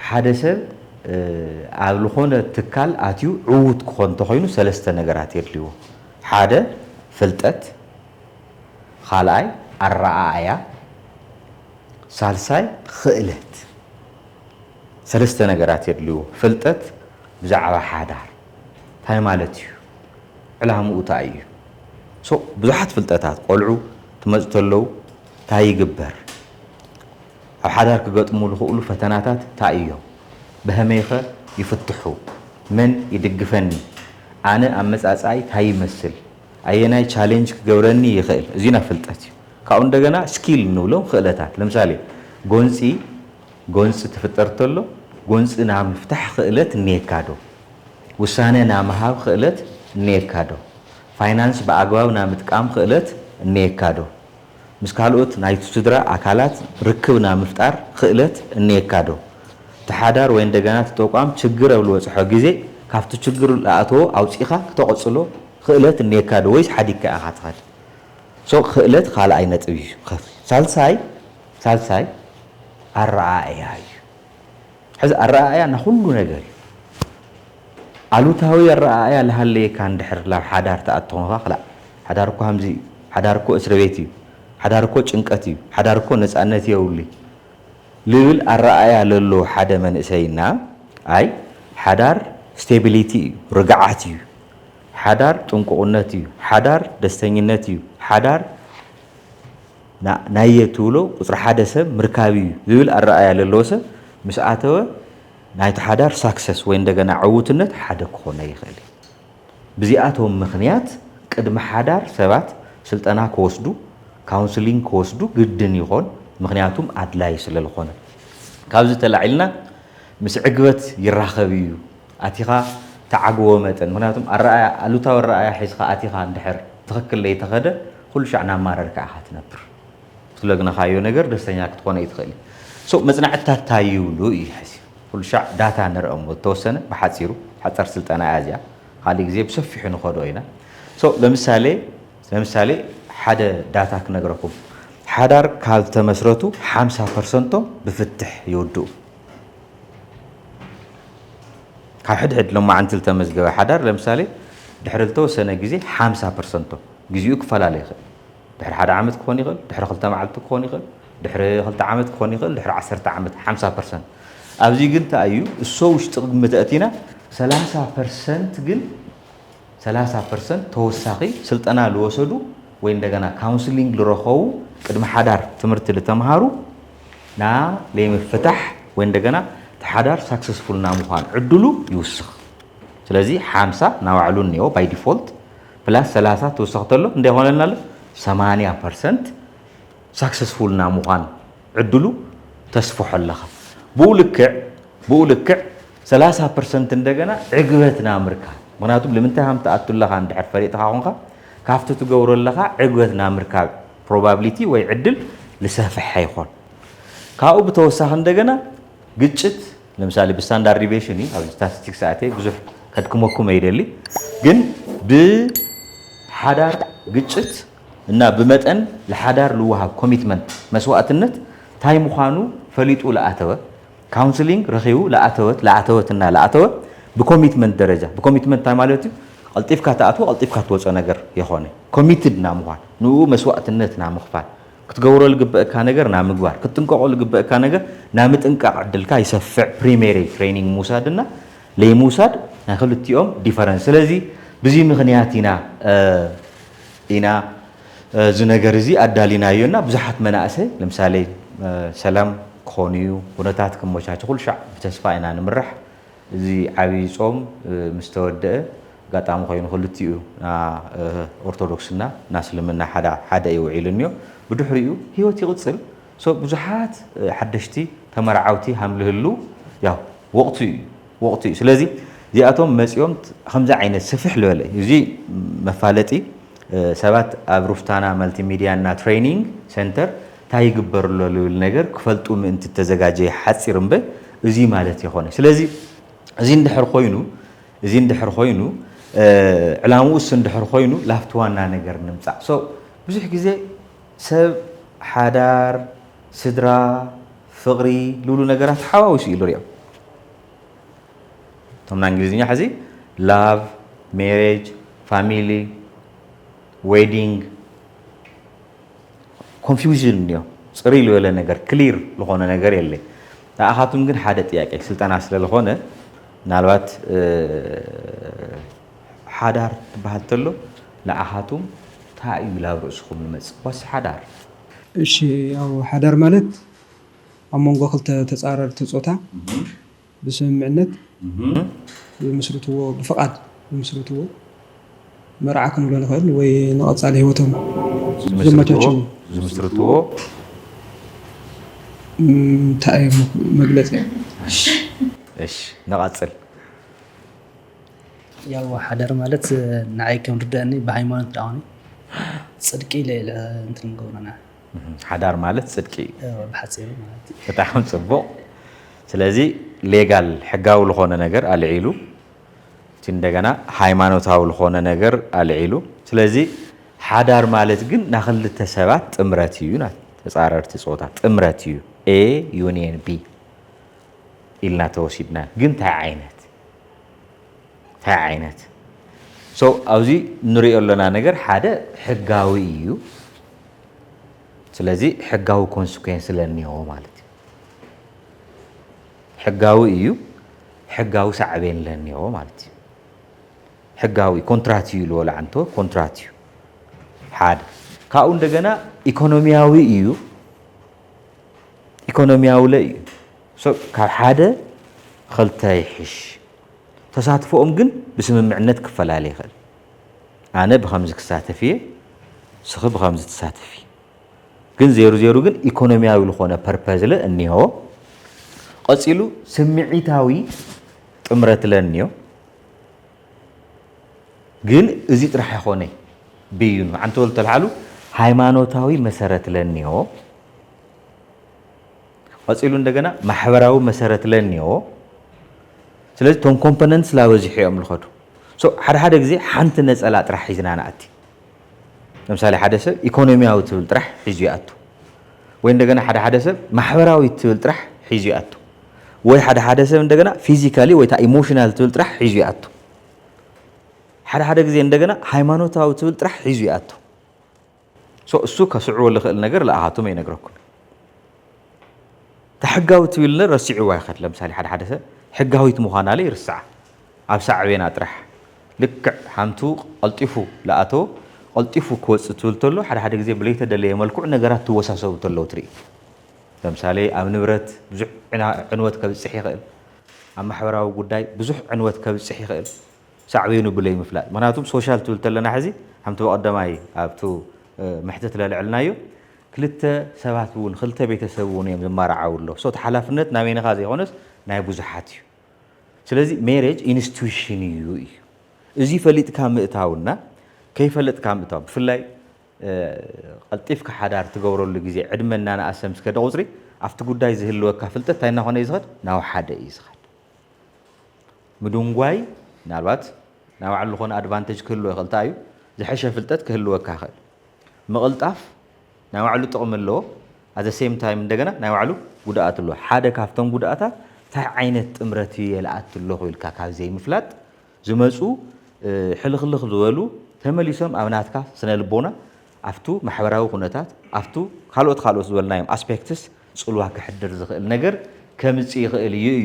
ሓደ ሰብ ኣብ ዝኾነ ትካል ኣትዩ ዕዉት ክኾን እንተኾይኑ ሰለስተ ነገራት የድልይዎ። ሓደ ፍልጠት፣ ካልኣይ ኣረኣእያ፣ ሳልሳይ ክእለት። ሰለስተ ነገራት የድልይዎ። ፍልጠት ብዛዕባ ሓዳር እንታይ ማለት እዩ? ዕላምኡ እንታይ እዩ? ሶ ብዙሓት ፍልጠታት ቆልዑ ትመፁ ተለዉ እንታይ ይግበር? ኣብ ሓዳር ክገጥሙ ዝኽእሉ ፈተናታት እንታይ እዮም? ብኸመይኸ ይፍትሑ? መን ይድግፈኒ? ኣነ ኣመፃፅኣይ እንታይ ይመስል? ኣየናይ ቻሌንጅ ክገብረኒ ይኽእል? እዚና ፍልጠት እዩ። ካብኡ እንደገና ስኪል ንብሎም ክእለታት። ለምሳሌ ጎንፂ ጎንፂ ትፍጠር ተሎ ጎንፂ ናይ ምፍታሕ ክእለት እኒኤካ ዶ? ውሳነ ናይ ምሃብ ክእለት እኒኤካ ዶ? ፋይናንስ ብኣግባብ ናይ ምጥቃም ክእለት እኒኤካ ዶ? ምስ ካልኦት ናይቲ ስድራ ኣካላት ርክብ ናይ ምፍጣር ክእለት እኒኤካ ዶ? እቲ ሓዳር ወይ እንደገና እቲ ተቋም ችግር ኣብ ዝበፅሖ ግዜ ካብቲ ችግር ዝኣተዎ ኣውፂእኻ ክተቐፅሎ ክእለት እኒኤካ ዶ? ወይስ ሓዲግካ ኢኻ ትኸድ? ሶ ክእለት ካልኣይ ነጥብ እዩ። ሳልሳይ ሳልሳይ ኣረኣእያ እዩ። ሕዚ ኣረኣእያ ናይ ኩሉ ነገር እዩ። ኣሉታዊ ኣረኣእያ ልሃለየካ እንድሕር ላብ ሓዳር ትኣቱ ኾንካ ክላእ ሓዳር እኮ ሃምዚ እዩ፣ ሓዳር እኮ እስሪ ቤት እዩ፣ ሓዳር እኮ ጭንቀት እዩ፣ ሓዳር እኮ ነፃነት የብሉ ልብል ኣረኣእያ ለሎ ሓደ መንእሰይና ኣይ ሓዳር ስቴቢሊቲ እዩ፣ ርግዓት እዩ፣ ሓዳር ጥንቁቕነት እዩ፣ ሓዳር ደስተኝነት እዩ፣ ሓዳር ናየ ትብሎ ቁፅሪ ሓደ ሰብ ምርካብ እዩ ዝብል ኣረኣያ ለለዎ ሰብ ምስ ኣተወ ናይቲ ሓዳር ሳክሰስ ወይ እንደገና ዕውትነት ሓደ ክኾን ኣይኽእል እዩ። ብዚኣቶም ምኽንያት ቅድሚ ሓዳር ሰባት ስልጠና ክወስዱ ካውንስሊንግ ክወስዱ ግድን ይኾን፣ ምኽንያቱም ኣድላይ ስለልኾነ። ካብዚ ተላዒልና ምስ ዕግበት ይራኸብ እዩ። ኣቲኻ ተዓግቦ መጠን፣ ምኽንያቱም ኣረኣያ ኣሉታዊ ኣረኣያ ሒዝካ ኣቲኻ እንድሕር ትኽክል ለይተኸደ ኩሉ ሻዕ ናማረርካ ኢኻ ትነብር። ስለግነኻዮ ነገር ደስተኛ ክትኾን ኣይትኽእል። ሶ መጽናዕትታት እንታይ ይብሉ እዩ ሕዚ ኩሉ ሻዕ ዳታ ንርኦም ዝተወሰነ ብሓጺሩ ሓጸር ስልጠና እያ እዚኣ። ካልእ ግዜ ብሰፊሑ ንኸዶ ኢና። ሶ ለምሳሌ ለምሳሌ ሓደ ዳታ ክነግረኩም፣ ሓዳር ካብ ተመስረቱ ሓምሳ ፐርሰንቶም ብፍትሕ ይውድኡ። ካብ ሕድሕድ ሎማዓንቲ ዝተመዝገበ ሓዳር ለምሳሌ ድሕሪ ዝተወሰነ ግዜ ሓምሳ ፐርሰንቶ ግዜኡ ክፈላለ ይኽእል። ድሕሪ ሓደ ዓመት ክኾን ይኽእል፣ ድሕሪ ክልተ መዓልቲ ክኾን ይኽእል፣ ድሕሪ ክልተ ዓመት ክኾን ይኽእል፣ ድሕሪ ዓሰርተ ዓመት ሓምሳ ፐርሰንት። ኣብዚ ግን እንታይ እዩ እሶ ውሽጢ ግምት ኣእቲና ሰላሳ ፐርሰንት ግን ሰላሳ ፐርሰንት ተወሳኺ ስልጠና ዝወሰዱ ወይ እንደገና ካውንስሊንግ ዝረኸቡ ቅድሚ ሓዳር ትምህርቲ ዝተምሃሩ ና ለይምፍታሕ ወይ እንደገና እቲ ሓዳር ሳክሰስፉል ና ምዃን ዕድሉ ይውስኽ። ስለዚ ሓምሳ ናባዕሉ እኒኦ ባይ ዲፎልት ፕላስ ሰላሳ ትውስኽ ተሎ እንታይ ይኾነልና ኣሎ? ሰማንያ ፐርሰንት ሳክሰስፉል ና ምዃን ዕድሉ ተስፍሖ ኣለኻ። ብኡ ልክዕ ብኡ ልክዕ ሰላሳ ፐርሰንት እንደገና ዕግበት ና ምርካብ። ምኽንያቱም ልምንታይ ሃም ትኣቱ ኣለኻ እንድሕር ፈሊጥኻ ኾንካ ካብቲ ትገብሮ ኣለኻ ዕግበት ና ምርካብ ፕሮባብሊቲ ወይ ዕድል ልሰፍሐ ይኾን። ካብኡ ብተወሳኺ እንደገና ግጭት ለምሳሌ ብስታንዳርድ ዲቪሽን እዩ ኣብ ስታቲስቲክስ ኣተ ብዙሕ ከድክመኩም ኣይደሊ ግን ብሓዳር ግጭት እና ብመጠን ለሓዳር ልወሃብ ኮሚትመንት መስዋእትነት እንታይ ምዃኑ ፈሊጡ ለኣተወ ካውንስሊንግ ረኺቡ ለኣተወት ለኣተወት እና ለኣተወ ብኮሚትመንት ደረጃ ብኮሚትመንት እንታይ ማለት እዩ? ቀልጢፍካ ትኣትዎ ቀልጢፍካ ትወፀ ነገር የኾነ ኮሚትድ ና ምዃን ንኡ መስዋእትነት ና ምኽፋል ክትገብሮ ልግበእካ ነገር ና ምግባር ክትጥንቀቆ ልግበእካ ነገር ና ምጥንቃቅ ዕድልካ ይሰፍዕ ፕሪሜሪ ትሬኒንግ ምውሳድ እና ለይምውሳድ ናይ ክልቲኦም ዲፈረንስ ስለዚ ብዚ ምኽንያት ኢና ኢና እዚ ነገር እዚ ኣዳሊናዮ እና ብዙሓት መናእሰይ ለምሳሌ ሰላም ክኾኑ እዩ ኩነታት ክመቻቸ ኩሉ ሻዕ ብተስፋ ኢና ንምራሕ እዚ ዓብዪ ጾም ምስ ተወደአ ኣጋጣሚ ኮይኑ ክልቲኡ ና ኦርቶዶክስና ና እስልምና ሓደ እዩ ውዒሉ እኒኦ ብድሕሪኡ ህይወት ይቕፅል ሶ ብዙሓት ሓደሽቲ ተመርዓውቲ ሃም ልህሉ ያው ወቕቱ እዩ ወቕቱ እዩ ስለዚ እዚኣቶም መፂኦም ከምዚ ዓይነት ስፍሕ ልበለ እዚ መፋለጢ ሰባት ኣብ ሩፍታና መልቲሚድያ እና ትሬኒንግ ሴንተር እንታይ ይግበር ኣሎ ልብል ነገር ክፈልጡ ምእንቲ ተዘጋጀየ ሓፂር እምበር እዚ ማለት የኾነ ስለዚ እዚ እንድሕር ኮይኑ እዚ እንድሕር ኮይኑ ዕላምኡ እሱ እንድሕር ኮይኑ ላፍቲ ዋና ነገር ንምፃእ so ብዙሕ ግዜ ሰብ ሓዳር ስድራ ፍቕሪ ዝብሉ ነገራት ሓዋዊሱ እዩ ዝሪኦም። እቶም ናይ እንግሊዝኛ ሕዚ love, marriage, family, wedding, ኮንፊውዥን እኒኦ። ፅርይ ዝበለ ነገር፣ ክሊር ዝኾነ ነገር የለ። ንኣኻትም ግን ሓደ ጥያቄ፣ ስልጠና ስለ ዝኾነ ምናልባት ሓዳር ትበሃል ተሎ ንኣኻትም እንታይ እዩ ናብ ርእስኹም ዝመፅእ? ዋሲ ሓዳር? እሺ፣ ያው ሓዳር ማለት ኣብ መንጎ ክልተ ተፃረርቲ ፆታ ብስምምዕነት ዝምስርትዎ፣ ብፍቓድ ዝምስርትዎ መርዓ ክንብሎ ንኽእል ወይ ንቐፃሊ ህይወቶም ዘመቻችው ዝምስርትዎ እንታይ እዩ መግለፂ? እሺ፣ ንቐፅል። ያው ሓዳር ማለት ንዓይ ከም ርዳእኒ ብሃይማኖት ደኣ ኾነ ፅድቂ ኢለ ኢለ እንትን ገብሮና ሓዳር ማለት ፅድቂ እዩ። ብሓፂሩ ማለት እዩ። በጣም ፅቡቕ። ስለዚ ሌጋል፣ ሕጋዊ ዝኾነ ነገር ኣልዒሉ፣ እቲ እንደገና ሃይማኖታዊ ዝኾነ ነገር ኣልዒሉ። ስለዚ ሓዳር ማለት ግን ናይ ክልተ ሰባት ጥምረት እዩ፣ ናይ ተፃረርቲ ፆታ ጥምረት እዩ። A union፣ B ኢልና ተወሲድና። ግን እንታይ ዓይነት እንታይ ዓይነት so ኣብዚ ንሪኦ ኣለና ነገር ሓደ ሕጋዊ እዩ። ስለዚ ሕጋዊ ኮንስኩዌንስ ለኒሆ ማለት እዩ። ሕጋዊ እዩ፣ ሕጋዊ ሳዕቤን ለኒሆ ማለት እዩ። ሕጋዊ ኮንትራት እዩ ልበሎ ዓንቶ ኮንትራት እዩ። ሓደ ካብኡ እንደገና ኢኮኖሚያዊ እዩ። ኢኮኖሚያዊ ለ እዩ። So ካብ ሓደ ክልተ ይሕሽ። ተሳትፎኦም ግን ብስምምዕነት ክፈላለ ይኽእል። ኣነ ብኸምዚ ክሳተፍ እየ፣ ስኺ ብኸምዚ ትሳተፊ። ግን ዜሩ ዜሩ ግን ኢኮኖሚያዊ ዝኾነ ፐርፐዝ ለ እኒሆ። ቀፂሉ ስምዒታዊ ጥምረት ለ እኒዮ። ግን እዚ ጥራሕ ኣይኮነ ብይኑ ዓንተወል ተልሓሉ ሃይማኖታዊ መሰረት ለኒዮ። ቀፂሉ እንደገና ማሕበራዊ መሰረት ለኒዮ። ስለዚ እቶም ኮምፖነንትስ ላበዚሑ እዮም ልኸዱ። So ሓደ ሓደ ግዜ ሓንቲ ነፀላ ጥራሕ ሒዝና ንኣቲ። ለምሳሌ ሓደ ሰብ ኢኮኖሚያዊ ትብል ጥራሕ ሒዙ ይኣቱ፣ ወይ እንደገና ሓደ ሓደ ሰብ ማሕበራዊ ትብል ጥራሕ ሒዙ ይኣቱ፣ ወይ ሓደ ሓደ ሰብ እንደገና ፊዚካሊ ወይ ኢሞሽናል ትብል ጥራሕ ሒዙ ይኣቱ። ሓደ ሓደ ግዜ እንደገና ሃይማኖታዊ ትብል ጥራሕ ሒዙ ይኣቱ። So እሱ ከስዕቦ ዝኽእል ነገር ለኣኻቶም ኣይነግረኩም። እታ ሕጋዊ ትብል ረሲዕዋ ይኸድ። ለምሳሌ ሓደ ሓደ ሰብ ሕጋዊት ምዃና ለ ይርስዓ። ኣብ ሳዕቤና ጥራሕ ልክዕ ሓንቱ ቀልጢፉ ለኣተወ ቀልጢፉ ክወፅእ ትብል ተሎ ሓደ ሓደ ግዜ ብለይተደለየ መልክዑ ነገራት ትወሳሰቡ ተለዉ ትርኢ። ለምሳሌ ኣብ ንብረት ብዙሕ ዕና- ዕንወት ከብፅሕ ይኽእል። ኣብ ማሕበራዊ ጉዳይ ብዙሕ ዕንወት ከብፅሕ ይኽእል። ሳዕቤኑ ብለይ ምፍላጥ። ምክንያቱም ሶሻል ትብል ተለና ሕዚ ሓንቲ በቀደማይ ኣብቱ መሕትት ለልዕልናዮ ክልተ ሰባት እውን ክልተ ቤተሰብ እውን እዮም ዝማርዓው ኣሎ። So እቲ ሓላፍነት ናበይንኻ ዘይኮነስ ናይ ብዙሓት እዩ። ስለዚ ሜሬጅ ኢንስቲቱሽን እዩ እዩ። እዚ ፈሊጥካ ምእታውና ከይፈለጥካ ምእታው ብፍላይ ቀልጢፍካ ሓዳር ትገብረሉ ግዜ ዕድመ እናነኣሰ ምስ ከደ ቁፅሪ ኣብቲ ጉዳይ ዝህልወካ ፍልጠት እንታይ እናኾነ እዩ ዝኸድ? ናብ ሓደ እዩ ዝኸድ። ምድንጓይ ምናልባት ናይ ባዕሉ ዝኾነ ኣድቫንቴጅ ክህልዎ ይኽእል። እንታይ እዩ? ዝሐሸ ፍልጠት ክህልወካ ይኽእል። ምቕልጣፍ ናይ ባዕሉ ጥቕሚ ኣለዎ። ኣዘ ሴም ታይም እንደገና ናይ ባዕሉ ጉድኣት ኣለዎ። ሓደ ካብቶም ጉድኣታት እንታይ ዓይነት ጥምረት እዩ የልኣት ኣለኹ ኢልካ ካብ ዘይምፍላጥ ዝመፁ ሕልኽልኽ ዝበሉ ተመሊሶም ኣብ ናትካ ስነ ልቦና ኣብቱ ማሕበራዊ ኩነታት ኣብቱ ካልኦት ካልኦት ዝበልናዮም ኣስፔክትስ ፅልዋ ክሕድር ዝኽእል ነገር ከምፅእ ይኽእል እዩ እዩ።